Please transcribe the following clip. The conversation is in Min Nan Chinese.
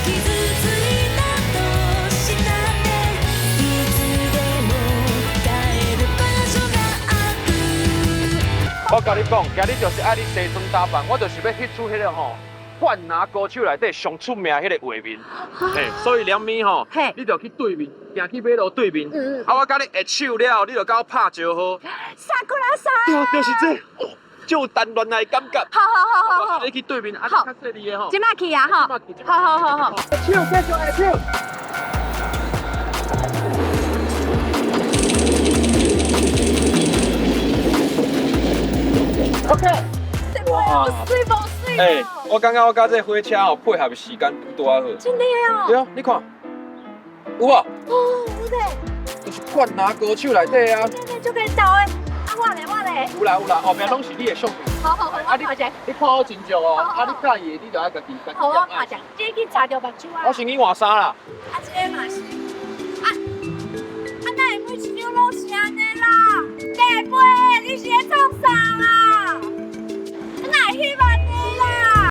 傷ついたとしたっていつでも帰る場所がある。我共你講，今日就是愛你西裝打扮，我就是欲翕出彼個吼，灌籃高手內底上出名彼個畫面。嘿，所以兩暝吼，你就去對面，行去馬路對面。啊，我共你握手了後，你就共我拍招呼。さくらさん。對，就是這個，哦，就有談戀愛的感覺。好好好好好。你去對面，啊，較細膩的吼。這馬去啊吼。好好好好。握手，繼續握手。OK。哇，水無水。欸，我感覺我佮這個火車哦配合的時間拄拄仔好。真的哦。對啊，你看，有無？哦，有咧。就是灌籃高手內底啊。對對，足會鬥的。啊，我咧我咧。有啦有啦，後壁攏是你的相片。好好好，我看一下。你看好真少哦，啊，你佮意的你就愛家己家己。好，我看一下。這去擦著目睭啊。我先去換衫啦。啊，這個嘛是。啊，